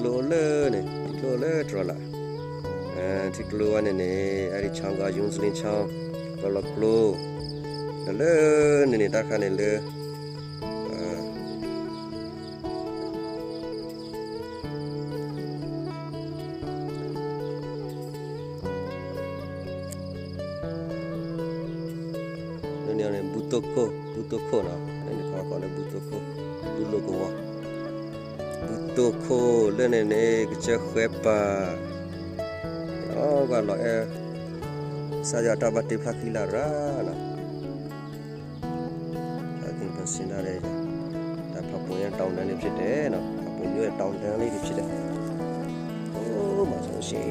ကျိလၢန့ၣ် ထံကျိလၢတြီၤလၢ်, ထံကျိဝဲန့ၣ်န့ၣ် အဒံးချောင်းကီး ယိစလ့ချောင်း ကီးလီၤကျိ, ဒီးလၢန့ၣ်န့ၣ်တၢ်ခါန့ၣ်လၢ လၢန့ၣ်န့ၣ် ဘူတိၢ်ခိၣ် ဘူတိၢ်ခိၣ်နီၤ, လၢန့ၣ်ခီခီလၢဘူတိၢ်ခိၣ် ဘူလိာ်ကဝီၤ ဘူတိၢ်ခိၣ်လၢန့ၣ်န့ၣ် ကစၢၢ်ဃဲပၤ အီၣ်ကွၢ်လီၤအဲၣ် ကစၢ်ယွၤတၢ်ဘၣ်တ့ဖျါဃံလၤရၤနီၤ. ဖျါက့ၤပစံးဒၣ်လဲၣ်, တၢ်ဖးပိာ်ညါတောင်တန်းလေးဖြစ်တယ်နော်, ဖးပိာ်မြို့ရဲ့တောင်တန်းလေးတွေဖြစ်တယ်. အိုး မဆိုရှင်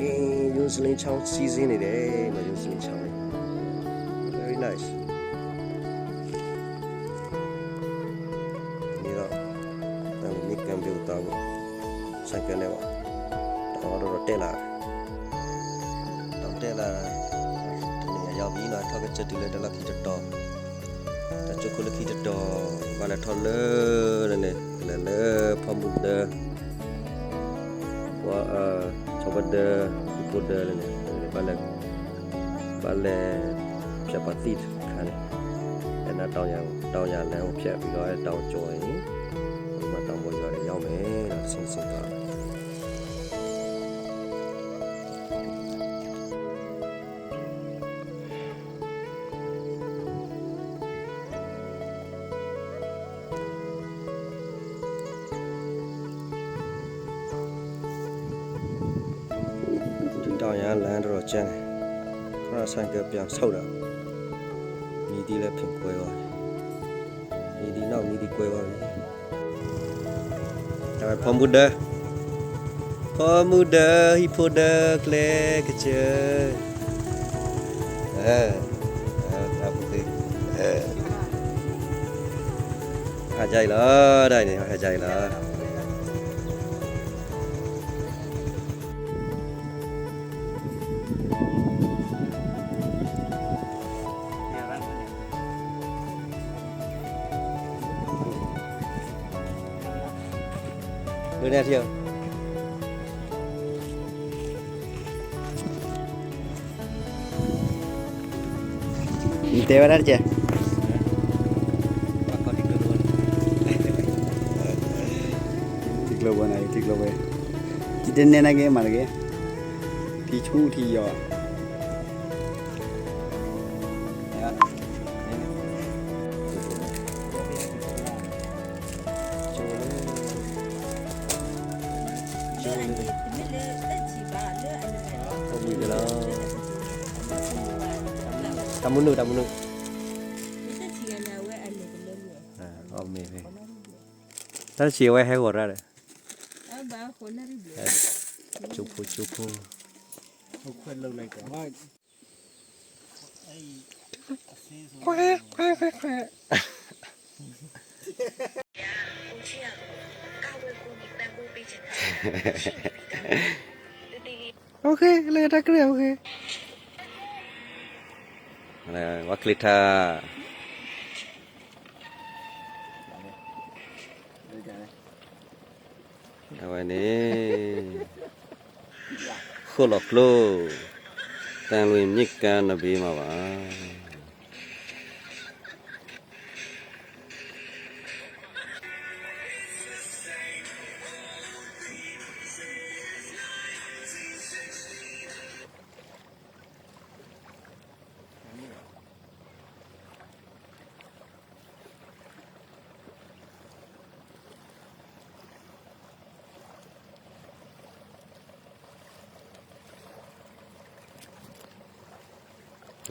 ယိစလင်းချောင်းစီးဆင်းနေတယ်နော်, ယိစလင်းချောင်းလေး very nice. န့ၣ်ဒီး တၢ်မ့ၢ်ကၢဘ့ၣ်အိၣ်သးဘိ ဆိုင်ကယ်နဲ့ပေါ့, တၢ်အီၣ်ဒီးတဲလၢ တၢ်တဲလၢ တနံၤအယီၤဘံနီၤ ထီၣ်ကစၢၢ်တုၤလၢတၢ်လီၢ်ခံတတီၤ, တၢ်ကၠိခိၣ်လၢခံတတီၤ, ဘၣ်လဲၤထီၣ်လၢန့ၣ် လဲၤလၢဖီမုၢ်ဒၢ ပှၤ ဆီဖီဒၢ ဟံၣ်ဖိဒၢလၢန့ၣ် ဘၣ်လဲၤ ဘၣ်လဲၤ ဖျဲးပှၤသံၣ်တခါန့ၣ် အဲၣ်နၤ တောင်ယာ တောင်ယာလမ်းကိုဖြတ်ပြီးတော့ အဲၣ်နၤ တောင်ကျော်ရင် ဒီး တောင်ပေါ်ရွာတွေရောက်မယ်နော်, တဆင့်ဆင့်သွားမယ်. ဒီတောင်ရလမ်းတော်တော်ကျယ်တယ်, ခုနက ဆိုင်ကယ်ပြန်ဆုတ်တာ, မီးသီးလည်း ဖင်ကွဲသွားတယ်, မီးသီးနောက် မီးသီးကွဲသွားပြီ. ဖီမုၢ်ဒၢ ဖီမုၢ်ဒၢ ဟံၣ်ဖိဒၢ ကျဲကစၢၢ် ဟးကြၢးလီၤ, တၢ်အံၤန့ၣ် ဟးကြၢးလီၤ. နတဲဝဲဒၣ်တက့ၢ်. ထံကျိဝဲန့ၣ် ထံကျိဝဲ, ထံတန့ၢ်နာ်က့မးတက့ၢ်, ထံဆူၣ်ထံယီၤ. တၢ်မနုၤ တၢ်မနုၤ, တၢ်ဆံးဝဲဟဲဂီၤရၣ်ဒီး, ကၠိဖိကၠိဖိ, လၢတၢ်ကြၢး ဝဲချ့ထါ အဝဲန့ၣ် ဃိၣ်လီၤကျိ, တၢ်လွံၢ်မ့ၢ်ကါနဘ့မးဘၣ်.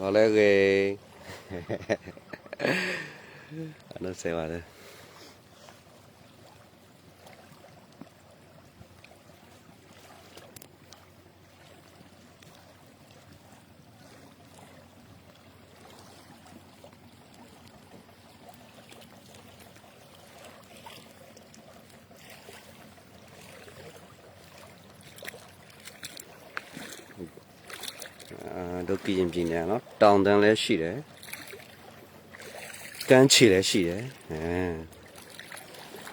လီၤလၢအဂ့ၤ, အနီၢ်စဲးဝဲလၢ ဒိကရင်ပြည်နယ်နော်, တောင်တန်းလည်းရှိတယ်, ကမ်းခြေလည်းရှိတယ်, အ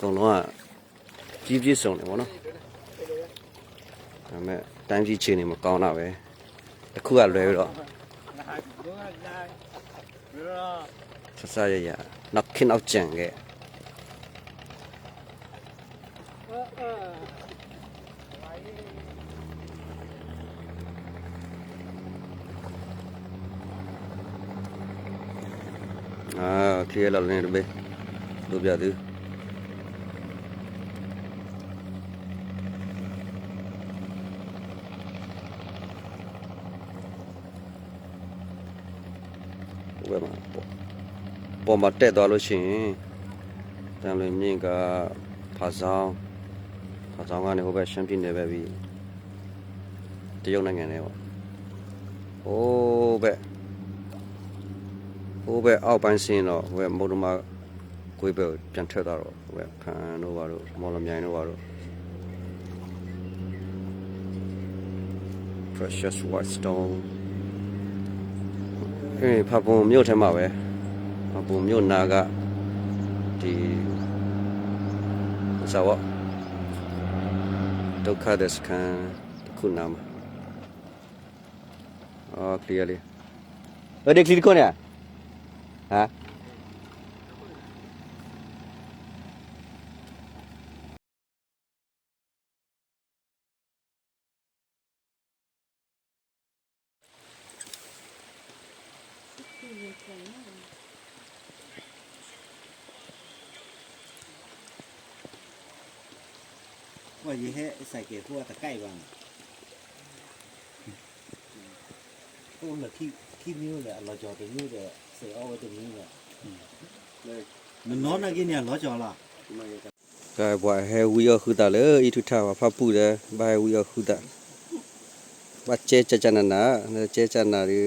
ကုန်လုံးက ပြည့်ပြည့်စုံစုံတယ်ပေါ့နော်. ဒါပေမဲ့ တိုင်းပြည်အခြေအနေမကောင်းတော့ပဲ တစ်ခုကလွဲပြီးတော့ ဆက်စရရ နောက်ခေတ်နောက်ကျန်ခဲ့ ချံလီၤလၢန့ၣ်တဘ့ၣ် ဒိပျးသု ဝဲ ပေါ်မှာတက်သွားလို့ရှိရင် တန်လွင်မြစ်က ဖာဇောင်း ဖာဇောင်းကနေ ဟိုဘက် ရှမ်းပြည်နယ်ဘက်ပြီး တရုတ်နိုင်ငံထဲပေါ့ ဟိုဘက် ဟိုဘက်အောက်ပိုင်းဆင်းတော့ ဟိုဘက်မုတ္တမကွေးဘက်ကိုပြန်ထွက်သွားတော့ ဟိုဘက်ဖန်တို့ဘာတို့ မော်လမြိုင်တို့ဘာတို့ Precious White Stone ဖာပွန်မြို့ထဲမှာပဲ ဖာပွန်မြို့နားက ဒီ စဝေါ ဒုက္ခသည်စခန်းတစ်ခုနားမှာ อ๋อ เคลียร์เลย เออ ได้คลิปก่อนเนี่ย ฮะ ဝဲယဟဲစဲးကဲးဖိအတကဲးဘၣ်န့ၣ် အိၣ်လၢခံ ခံမျိုးဒီး အလီၤကၠီၤတမျိုးဒီး စဲးအီၣ်ဝဲတမျိုးဒီး နနီၢ်နာ်က့န့ၣ် အလီၤကၠီၤလီၤ ကဲ ပှၤဟဲဝံအီၣ်ဃုသးလၢ အံၣ်ထူၣ်ထၣ် ပှၤဖၣ်ပူၣ်ဒီး ဘၣ်ဟဲဝံအီၣ်ဃုသး ဘၣ်ကဲကၢကၢနးနး ကဲကၢနးဒီး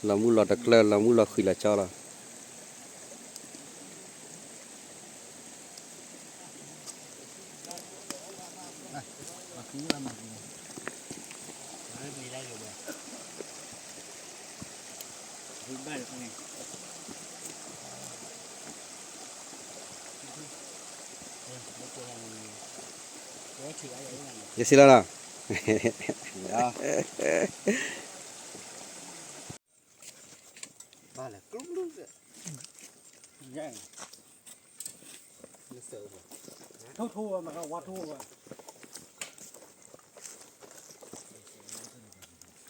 လီၤမုၢ်လီၤတကျၢၢ် လီၤမုၢ်လီၤဃံးလီၤကၠီလီၤ ယစံးလီၤလီၤ ဘၣ်လဲၣ် ကျိကျိ ယဲ ထိထိဝဲမး ဝါထိဝဲ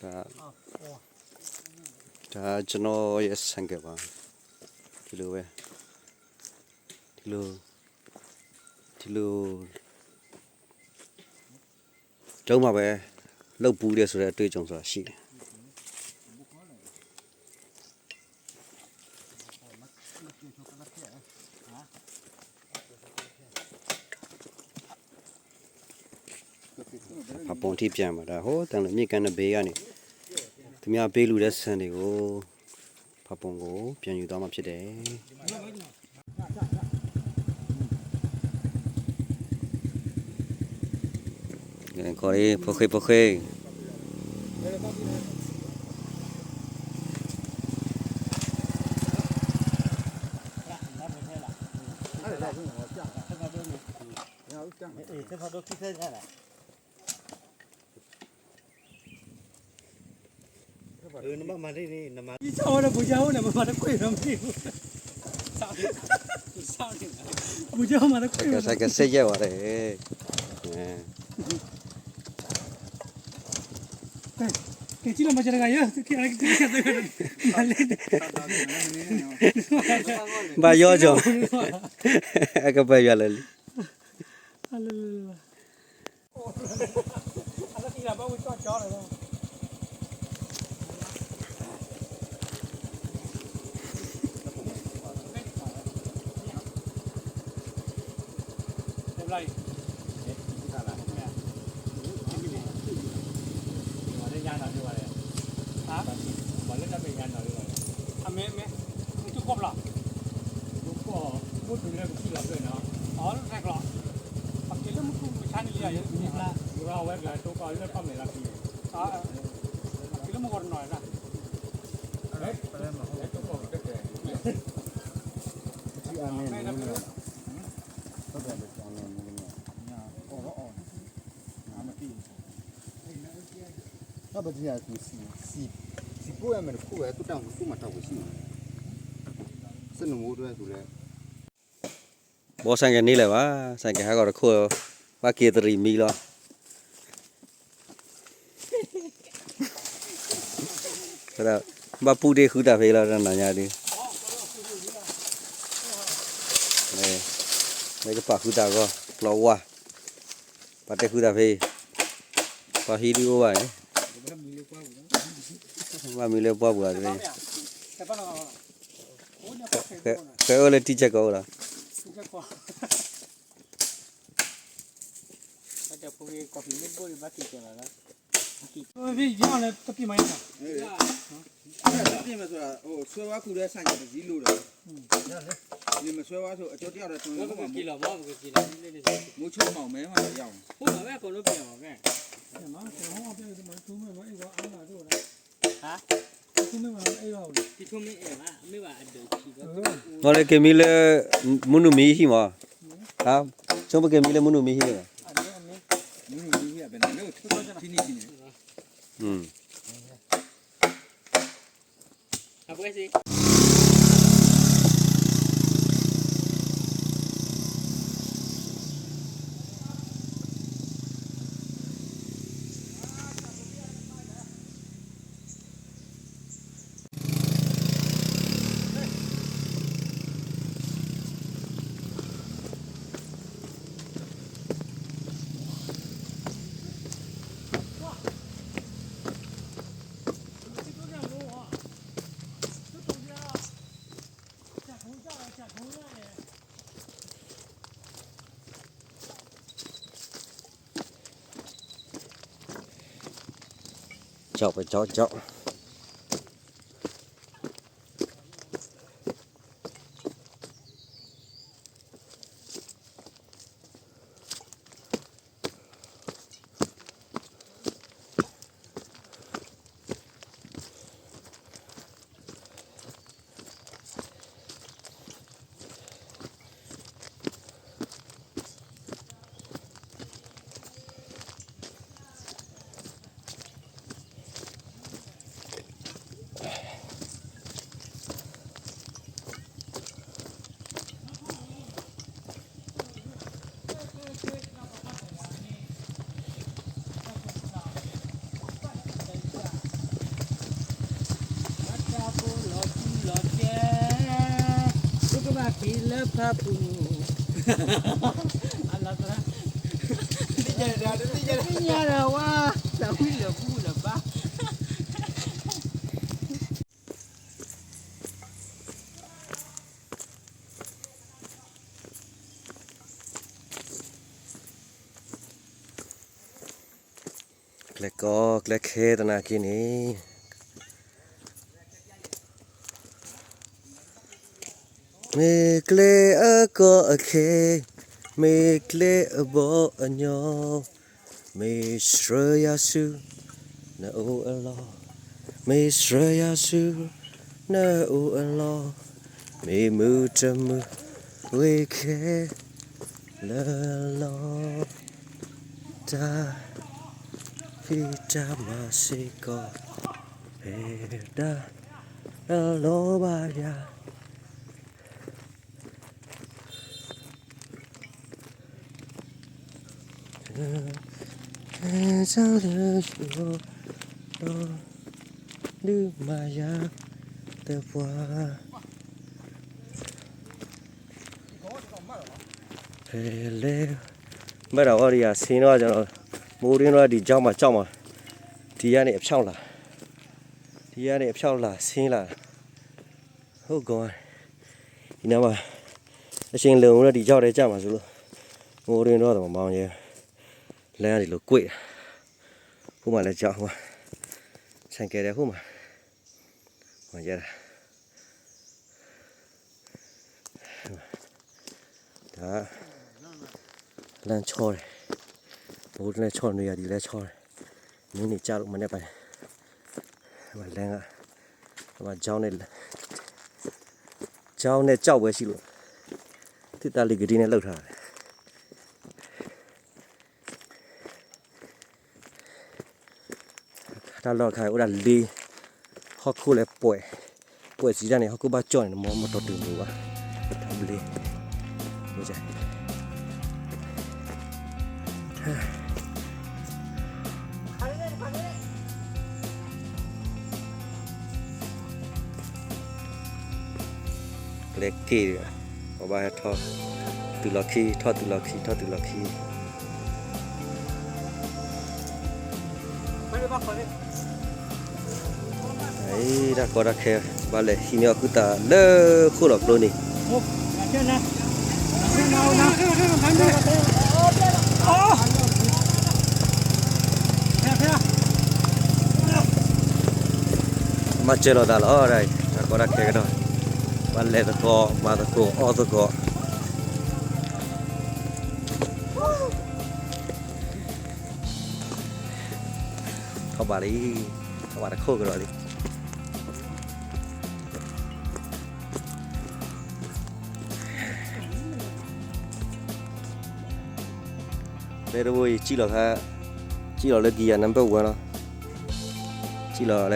ဒါ ဒါကျွန်တော်ရဲ့ဆိုင်ကယ်ပါ ဒီလိုပဲ ဒီလို ဒီလို တုန်းမှာပဲ လုပ်ဘူးတယ်ဆိုတဲ့အတွေ့အကြုံဆိုတာရှိတယ်။ ဖာပုံထိပြန်ပါဒါ ဟိုတန်လမြစ်ကမ်းနဘေးကနေ သူများပေးလှူတဲ့ဆန်တွေကို ဖာပုံကိုပြန်ယူသွားမှာဖြစ်တယ်။ ကဲ ဖိဃ့ ဖိဃ့ နဘၣ်မၤဒ်န့ၣ် နမၤ ပူၤကၠီဟိန့ၣ် ပမၤတကွံာ်ဒီးမ့ၢ် ပူၤကၠီမၤတကွံာ် ကစဲးကစဲးယဲၢ်ဝဲလဲၣ် ကဲ ကဲ ကဲ ကဲ ကဲ ကဲ ကဲ ကဲ ကဲ ကဲ ကဲ ကဲ ကဲ ကဲ ကဲ ဘၣ်ယီကၠီ အကပၢၢ်ယွၤလၢာ်လံ အမ့ၢ် မ့ၢ် မ့ၢ် မ့ၢ် တူၢ်ကီၢ်ပျၢ် တူၢ်ကီၢ် မုၢ်တူၢ်လၢပထံၣ်လီၤဖျၢၣ်နီၤ အီၤလၢတၢ်ကျီ ပက့ၤလၢမုၢ်တူၢ်မုၢ်ဆါန့ၣ်လံ ယဝဲကျၢၤတူၢ်ကီၢ်လၢကီၢ်မဲာ်လီၤဖံး ပက့ၤလၢမုၢ်ဂီၤတနီၤလီၤ မ့ၢ် မ့ၢ် မ့ၢ် မ့ၢ် မ့ၢ် ပတညါသူစံး, စံး, စံးပိၢ်ဝဲမဲာ်တခိၣ်ဝဲ သူၣ်တၢ်မူသူၣ်မၤတၢ်ဝဲစံးမး, စနမူတဝဲသူလဲၣ်, ဘီစၣ်ကဲန့ၣ်လၢၤဘၣ်, စၣ်ကဲဟးဂီၤတခိၣ်, ဘၣ်က့ၤတရံးမံလီၤ, ဘၣ်ပူၣ်တ့ၢ်ဃုတၢ်ဖဲလီၤ တနၤညါဒုး, မ့ၢ်ကပာ်ဃုတၢ်ဂီၢ်, ပျီဝါ, ပာ်တ့ၢ်ဃုတၢ်ဖဲအံၤ, ပှၤဟံးဒုးအိၣ်ဘၣ်န့ၣ်, ဘၣ်မံလၢပှၢ်ပူၤတဂ့ၤ, ဃဲအၢၣ်လၢတံၢ်ကၢ်ကီအိၣ်လီၤ, မ့ၢ်လၢက့ၤမံလၢ မုၢ်နုာ်မံဟံၣ်မး, ဆိကမိၣ်က့ၤမံလၢမုၢ်နုာ်မံဟံၣ်မး, သုကဘၣ်က့ၤလၢဖးပူၤ, အလီၤသရၣ်, သ့ၣ်ညါဒီးဝါ, တၢ်ဝံၣ်လၢာ်ဘူၣ်လၢာ်ဘါ ကျဲကီကျဲခဲသနာ်က့န့ၣ်, မ့ၢ်ကျဲအကီအခဲ, မ့ၢ်ကျဲအဘီအညီ, မ့ၢ်ဆှၢယၤဆူ နအိၣ်အလီၢ်, မ့ၢ်ဆှၢယၤဆူ နအိၣ်အလီၢ်, မ့ၢ်မုာ်တမုာ်ဝ့ၢ်ခဲ လၢလီၤ, တၢ်ဖံးတၢ်မၤစ့ၢ်ကီး ဖဲတၢ်လီၤဘၣ်ယၤ ဒုးမၤယၤတပှၤ ဖဲလဲၣ်, ဘၣ်တၢ်အီဒီးယၤဆ့နီၤ, မူရင်းတော့ဒီကျောင်းမှာ ကျောင်းမှာ, ဒီကနေအဖျောက်လာ, ဒီကနေအဖျောက်လာ, ဆင်းလာ, ဟုတ်ကော, ဒီနားမှာ, အချိန်လုံလို့ဒီကျောင်းထဲကျမှာစိုးလို့, မူရင်းတော့တော့မောင်ရဲ့, လမ်းကနေလို့ကွေ့, ဟိုမှာလည်းကျောင်း, ဟိုမှာ, ဆိုင်ကယ်တဲ့ဟိုမှာ, ဟိုမှာကျတာ ဒါ လမ်းချောတယ်, ဟိုလမ်းချောနေရတယ်, လမ်းချောတယ်, မင်းနေကြလို့ မနေ့ပိုင်း, လမ်းက, ကျောင်းနဲ့, ကျောင်းနဲ့ကျောက်ပဲရှိလို့, သစ်သားလီကဒံးနဲ့လုပ်ထားတယ်. တၢ်လီၢ်တခါအိၣ်ဒၣ်လ့ ဟီၣ်ခိၣ်လၢပှဲၤ, ပှဲၤစံးတၢ်န့ၣ် ဟီၣ်ခိၣ်ဘၣ်ကၠီၣ်န့ၣ် မ့ၢ်မ့ၢ်တီတုၤမူဘၣ်, တၢ်ဘျ့, ကျဲက့ၢ်, ပဘၣ်ဟဲထီၣ်, တုၤလီၤခံ ထီၣ်တုၤလီၤခံ ထီၣ်တုၤလီၤခံ တၢ်ကီတၢ်ခဲ ဘၣ်လဲၤဟံးန့ၢ်အီၣ်ကုၢ်သးလၢခိၣ်လီၤကျိန့ၣ်, မၤစၢၤလိာ်သးလီၤ, တၢ်ကီတၢ်ခဲကဒီး, ဘၣ်လဲၤသကိး မၤသကိး အီၣ်သကိး ထီၣ်ဘးလံ, ထီၣ်ဘးတခိၣ်ကဒီးလံ. ဖဲတဘိအံၤ စံၣ်လီၤခါ, စံၣ်လီၤလၢကံယၤနဘၢၣ်ဝဲလီၤ, စံၣ်လီၤလၢ,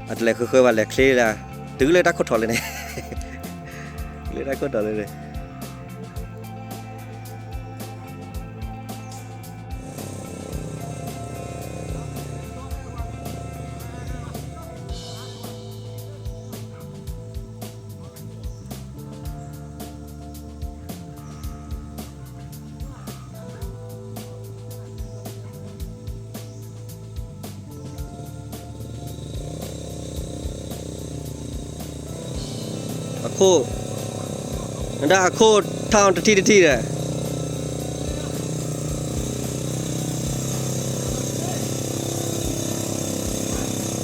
အတလဲၤဃၢဃၢဘၣ် လဲၤချ့ဒၣ်, တုၤလၢတၢ်ခိၣ်ထီၣ်လၢန့ၣ်, တုၤလၢတၢ်ခိၣ်ထီၣ်လၢန့ၣ် အခိၣ်, နဒၣ်အခိၣ်ထီၣ်တထံၣ်တထံၣ်ဒီး အခိၣ်ထီၣ်န့ၣ်လီၤ, ကီကီကၠီၣ်ကၠီၣ်ကၠီၣ်ကၠီၣ်ဘၣ်က့ၤ, အိ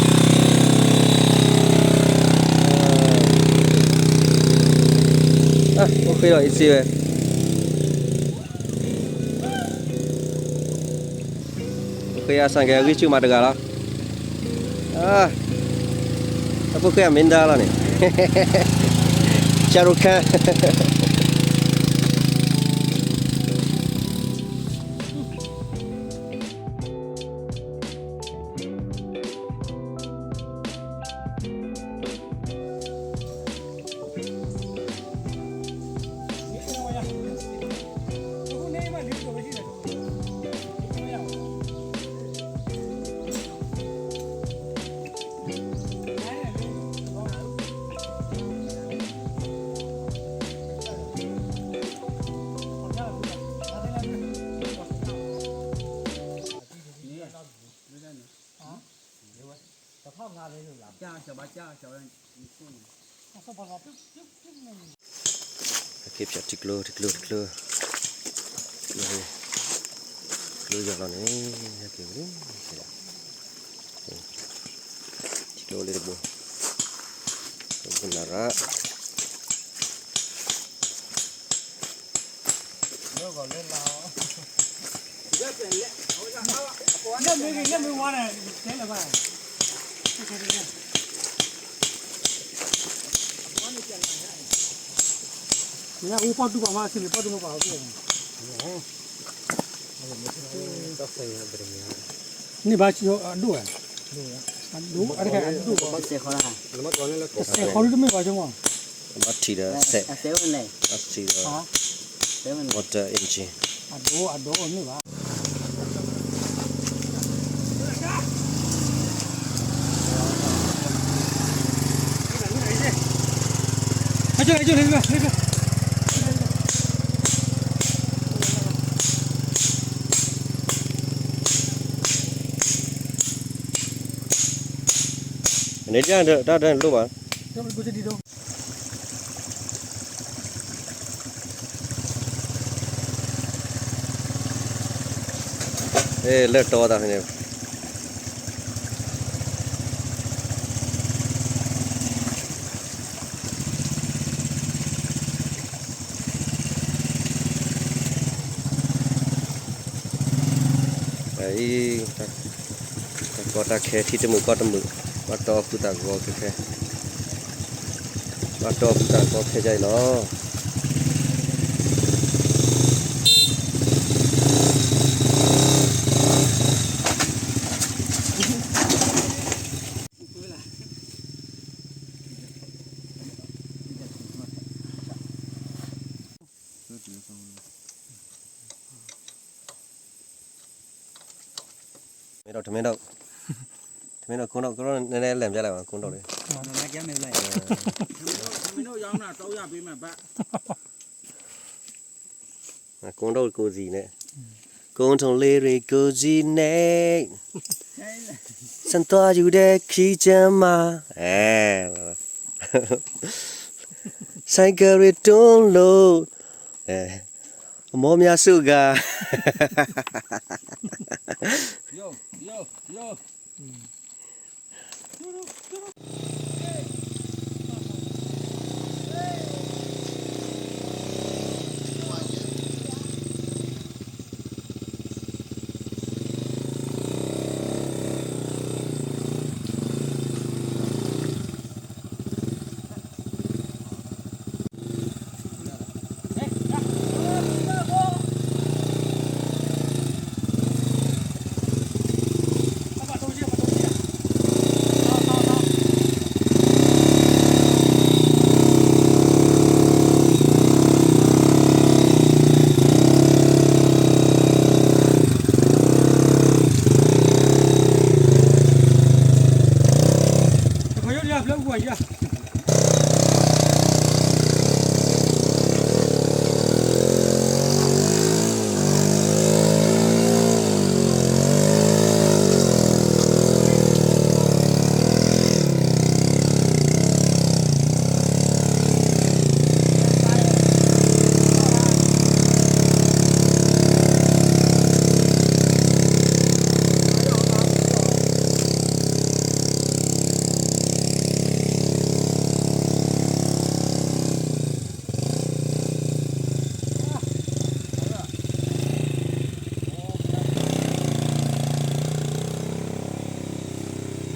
ၣ်ဃ့ဒီးအံၤစ့ဝဲ ဃ့အဆၣ်ကဲအဂံၢ်ဆူၣ်မးတဂၤလီၤ, အဖိဃ့အမ့ၢ်ဒါလီၤန့ၣ်, ရှၤရူခၢၣ် ဟဲက့ၤဖျိးထံကျိ ထံကျိ ထံကျိ, ကျိယီၤလီၤန့ၣ်, ဟဲက့ၤဝံၤလံ, ထံကျိလၢတဘိ, တဘိနၤရၣ် မ့ၢ်အူပီၢ်တူၢ်ပာ်မး ဆ့ၣ်န့ၣ် ပီၢ်တူၢ်မ့ၢ်ပာ်အီၤ, န့ၢ်ဘၣ်အဒိၣ်ဝဲ, အဒိၣ်, အဒိၣ်, တစဲးဃီဒုတမ့ၢ်ဘၣ်ဆိမး, ဘၣ်ထံၣ်ဒီးစဲး, ဘၣ်ထံၣ်ဒီး water engine, အဒိၣ်, အဒိၣ်မ့ၢ်ဘၣ် န့ၣ်တၢ်တၢ်လိၣ်ဘၣ်, လၢတီတၢ်ဖဲန့ၣ် အံၤ တၢ်ကီတၢ်ခဲ ထံတမုာ်ကီၢ်တမုာ် ဘၣ်တီအီၣ်ကုၢ်သးဂီၤခဲခဲ ဘၣ်တီၢ်ပတၢ်ကီခဲကၢအံၤလီၤ. မ့ၢ်ဒီး ထမင်းဒီး ထမင်းဒီး ကိဒီး ကိဒီး နလဲၤမ့ၢ်လဲၣ် ကိဒီးလံ ကိဒီးကိးဇံၤန့ၣ် ကိးထီၣ်လ့ရ့ၣ်ကိးဇံၤန့ၣ် စံသွားယူတဲ့ခီကျမ အဲ ဆိုင်ကယ်တွေတွန်းလို့ အဲ အမောင်များစုက ထီၣ်ထီၣ်ဆဲအံၤန့ၣ်တန့ၢ်ဘၣ်, မ့ၢ်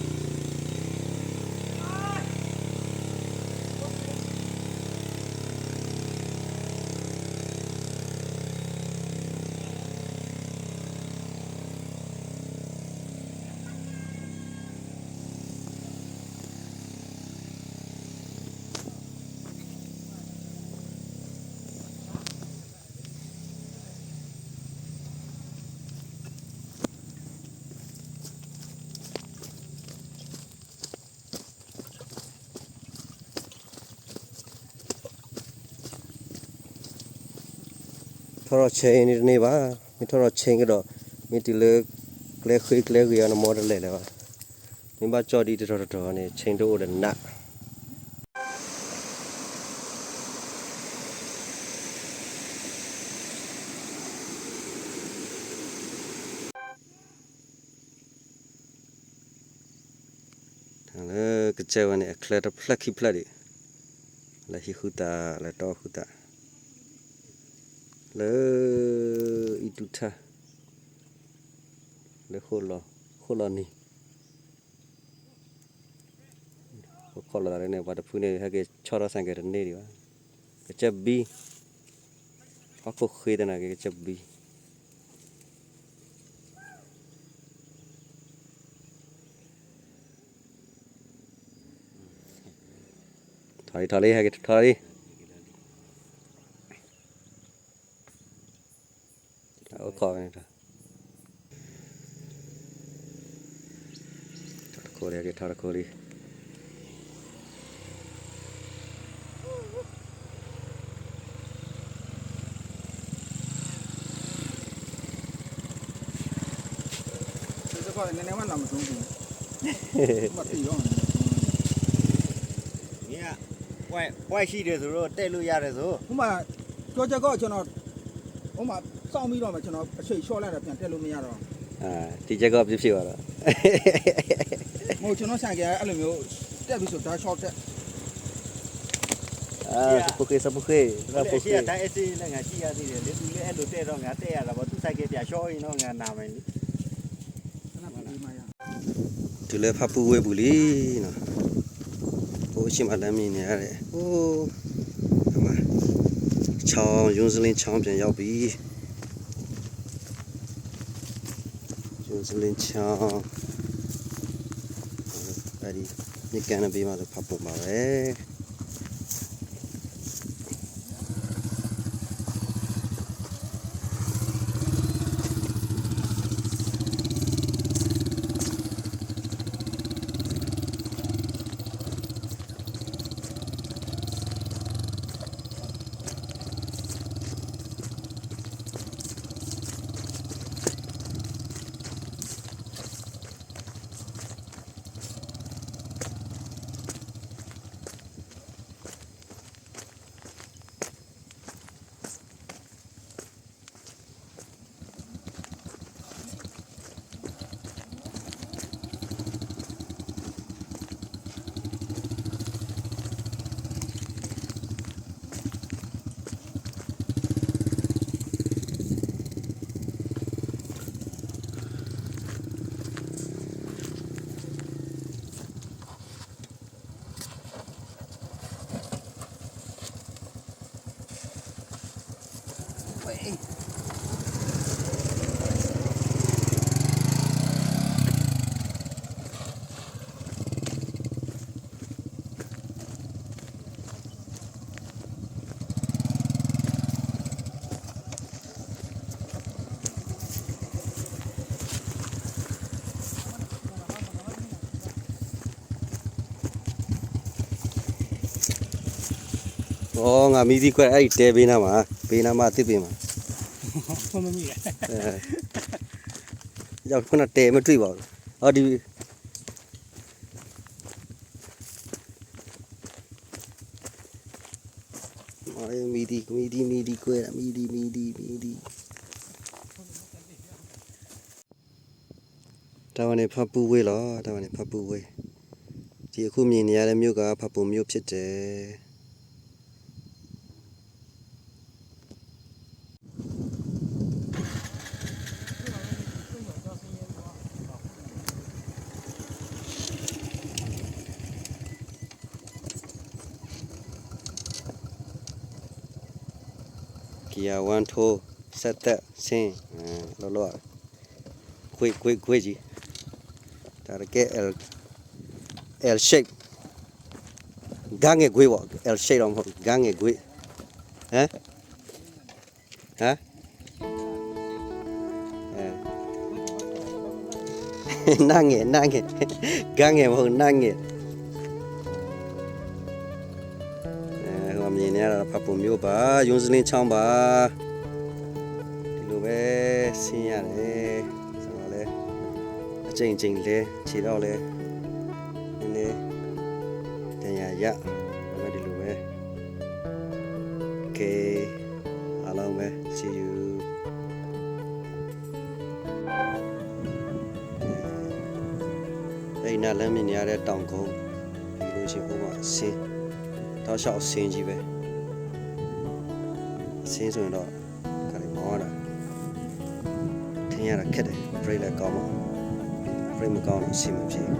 ထီၣ်ထီၣ်ဆဲကဒီး, မ့ၢ်တုၤလၢ ကျဲဃ့ကျဲဂ့ၤအီၤ နမီတလဲၤလၢၤဘၣ်, မ့ၢ်ဘၣ်ကၠီၣ်ဒ်တထီၣ်တထီၣ်န့ၣ် ဆဲတအိၣ်ဒီးနး လၢကစၢၢ်ဝဲန့ၣ် အချၢတဖျၢၣ်ခံဖျၢၣ်ဒံး, လၢဟံၣ်ဃုသး လၢတီၢ်ဃုသး, လၢအံၣ်တူၢ်ထၢၣ်, လၢဃိၣ်လီၤနံၤ, ဃိၣ်လီၤသးလၢန့ၣ် ပှၤတဖုန့ၣ် ဟဲက့ၤဆီၣ်ထီၣ်စဲးကဲးတန့ၢ်ဒံးဘၣ်, ကစၢၢ်ဘံ, ဟီၣ်ခိၣ်ဃ့သနာ်က့ ကစၢၢ်ဘံ ထီၣ်လံ ထီၣ်လံ ဟဲက့ၤထီၣ်လံ, အိၣ်ခိးန့ၣ်, ထီၣ်တခိၣ်လံ ဟဲက့ၤထီၣ်တခိၣ်လံ. เนี่ย ป้าย ป้ายชื่อเดียวสุด แต่ลูกยาเลยสุด ผมมา ก็จะก็ชน ผมมา ซ่อมไม่รอดมาชน เฉยช่อแล้วแต่เพียงแต่ลูกไม่ยาหรอก อ่า ที่จะก็พี่ๆ ว่าหรอ မ့ၢ်ကျွန်တော်ဆိုင်ကယ် အဲ့လိုမျိုး တက်ပြီးဆို ဒါ ရှော့ တက် စပုၣ်ဃ့ စပုၣ်ဃ့ စပုၣ်ဃ့ တၢ်အဲၣ်စ့လၢငါကြည့်ရသေးတယ် လၢသူလၢအဲၣ်ဒိးတဲတော့ ငါတဲရတာပေါ့ သူ့ဆိုင်ကယ် ပြာရှော့အင်းနော် ငါနာမယ်လေ တုၤလၢဖၣ်ပူၣ်ဝ့ၢ်ပူၤလံနီၤ, အိ အိၣ်ဆ့ၣ်မးလၢမံၤန့ၣ် အိၣ် ချောင်း ယွန်းစလင်းချောင်း ပြန်ရောက်ပြီ. ယွန်းစလင်းချောင်း မြစ်ကမ်းနံၤဘ့ၣ်မး ဖးပူၤမးဝဲ. အိ ငါမံသံကွၢ် အဲၣ်ဒိးတဲဘ့နၤမး, ဘ့နၤမးသ့ၣ်ပ့ၤမး, ယခိၣ်နၢ်တဲမ့ၢ်တွံၢ်ဘၣ်, အဒ် မံဒံ မံဒံ မံဒံကွဲး မံဒံ မံဒံ မံဒံ. တၢ်ဝဲန့ၣ်ဖၣ်ပူၣ်ဝ့ၢ်လီၤ, တၢ်ဝဲန့ၣ်ဖၣ်ပူၣ်ဝ့ၢ်, ဒီအခုမြင်နေရတဲ့မြို့က ဖာပွန်မြို့ဖြစ်တယ်. ကယၤဝါထိ ဆက်သက်ဆင်း လီၤလီၤ ကွ့ကွ့ကွ့ကံ တၢ်တကဲ L shape ဂါငယ်ကွ့ပေါ့ L shape တော့မဟုတ် ဂါငယ်ကွ့ ဟမ် ဟမ် နၢ်ငယ် နၢ်ငယ် ဂါငယ်မဟုတ် နၢ်ငယ်. ဟိုမြင်နေရတာ ဖာပွန်မြို့ပါ ယွန်းစလင်းချောင်းပါ. ဒီလိုပဲဆင်းရတယ်. ကျွန်တော်လည်း အကြိမ်ကြိမ်လဲ ခြေထောက်လည်း နည်းနည်း ဒဏ်ရာရ ဒါပေမဲ့ ဒီလိုပဲ ကဲ အားလုံးပဲ see you. အဲ့ဒီနားလမ်းမြင်နေရတဲ့တောင်ကုန်း ဒီလိုရှိဖို့မှအဆင်း တောက်လျှောက်အဆင်းကြီးပဲ အဆင်းဆိုရင်တော့ ခါလေးမောတာ ထိန်းရတာခက်တယ် brake လည်းကောင်းမှာ brake မကောင်းတော့အဆင်မပြေဘူး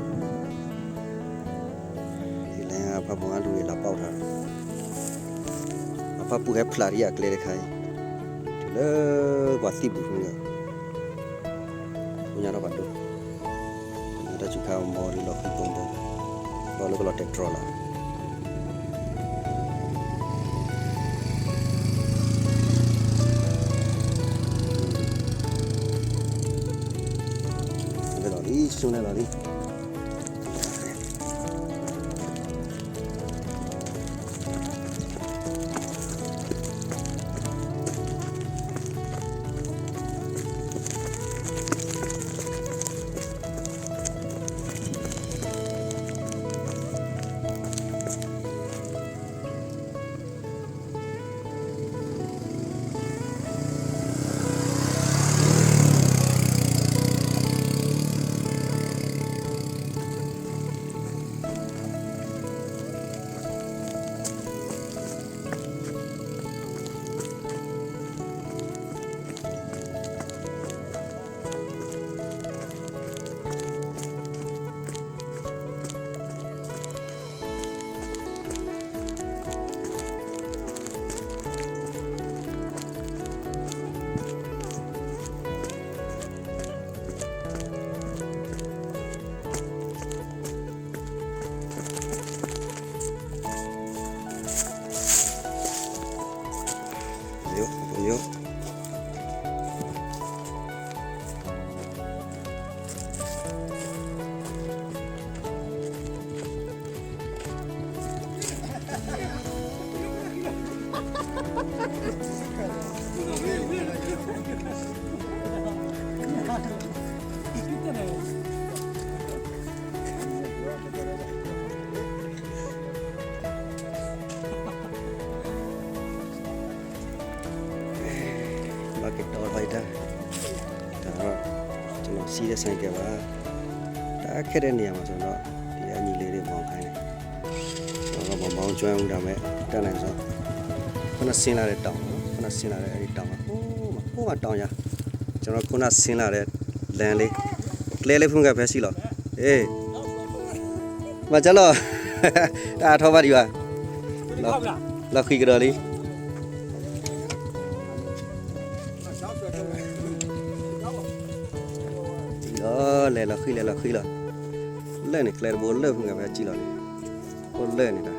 ဒီလမ်းက ဖာပွန်ကလူတွေလာပေါက်ထားတာ အဖာပွန်ဟဲဖျါတရံးအကျဲတခါအံၤ တုၤလၢပှၤသံၣ်ပူၤဖဲန့ၣ် ပညါထီၣ်ပှၤဒိၣ် တၢ်စူၤခါမီၤဒ်လီၤဃံဘိဘိ ဘၣ်လၢကလီၤတဲာ်တြီလာ် လီၤလံ ဆိကမိၣ်န့ၣ်လီၤလံ. စီးတဲ့ဆိုင်ကယ်ပါ, တၢ်ခဲထဲနေရာမှာဆိုတော့ ဒီအညီလေးတွေမောင်းခိုင်းတယ်, မောင်းကျွမ်းဦးတာမဲ့ တတ်နိုင်စွမ်း, ခုနဆင်းလာတဲ့တောင်ပေါ့နော်, ခုနဆင်းလာတဲ့အဲ့ဒီတောင်က ဟိုးမှာ ဟိုးမှာတောင်ရ, ကျွန်တော်ခုနဆင်းလာတဲ့လမ်းလေး, ကျဲလေးဖုန်းကဖဲစီလီၤ, အေး, မကြလို့, တၢ်အထောက်ပါဒီပါ, လီၤဃံကဒီးလံ လီၤ, လဲၤလီၤဃံ လဲၤလီၤဃံလီၤ, လၢန့ၣ် ကျဲတဘိလၢဖုဂၤဖဲစံၣ်လီၤန့ၣ်, အိၣ်လၢန့ၣ်